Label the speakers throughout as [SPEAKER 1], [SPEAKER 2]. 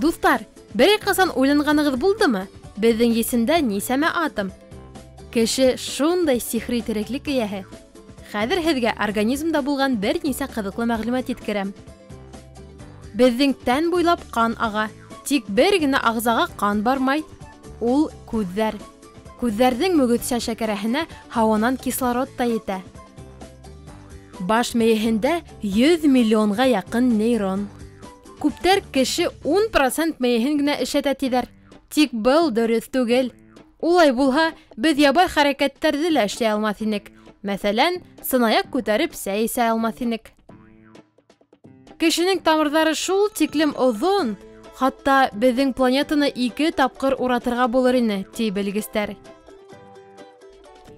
[SPEAKER 1] Дуҫтар, берәй ҡасан уйланғанығыҙ булдымы? Беҙҙең есемдә нисәмә атом? Кеше шундай сихри тереклек эйәһе. Хәҙер һеҙгә организмда булған бер нисә ҡыҙыҡлы мәғлүмәт еткерәм. Беҙҙең тән буйлап ҡан аға. Тик бер генә ағзаға ҡан бармай. Ул күҙҙәр. Күҙҙәрҙең мөгөҙсә шәкәрәһенә һауанан кислород та етә. Баш мейеһендә 100 миллионға яҡын нейрон. Күптәр кеше 10% мейеһен генә эшләтә тиҙәр. Тик был дөрөҫ түгел. Улай булһа, беҙ ябай хәрәкәттәрҙе лә эшләй алмаҫ инек. Мәҫәлән, сынаяҡ күтәреп сәй эсә алмаҫ инек. Кешенең тамырҙары шул тиклем оҙон, хатта беҙҙең планетаны 2 тапҡыр уратырға булыр ине, ти белгестәр.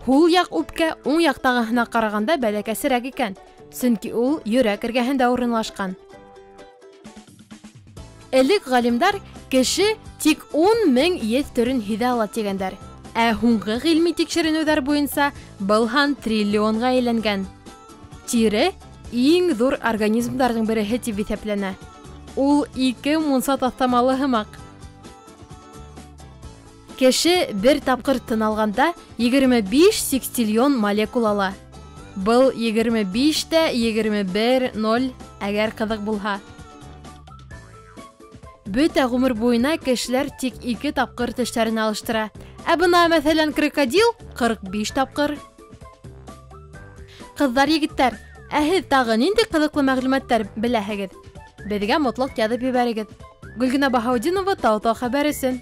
[SPEAKER 1] Һул яҡ үпкә уң яҡтағыһына ҡарағанда бәләкәсерәк икән, сөнки ул йөрәк эргәһендә урынлашҡан. Элек ғалимдар кеше тик 10 мең еҫ төрөн һиҙә ала тигәндәр. Ә һуңғы ғилми тикшеренеүҙәр буйынса был һан триллионға әйләнгән. Тире иң ҙур организмдарҙың береһе тип иҫәпләнә. Ул 2 мунса таҫтамалы һымаҡ. Кеше бер тапҡыр тын алғанда 25 секстиллион молекула ала. Был 25 тә 21,0, әгәр ҡыҙыҡ булһа. Бөтә ғүмер буйына кешеләр тик 2 тапҡыр тештәрен алыштыра. Ә бына, мәҫәлән, крокодил 45 тапҡыр. Ҡыҙҙар, егеттәр, ә һеҙ тағы ниндәй ҡыҙыҡлы мәғлүмәттәр беләһегеҙ? Беҙгә мотлаҡ яҙып ебәрегеҙ. Гөлгенә Баһаутдинова, Тау-Тау хәбәр өсөн.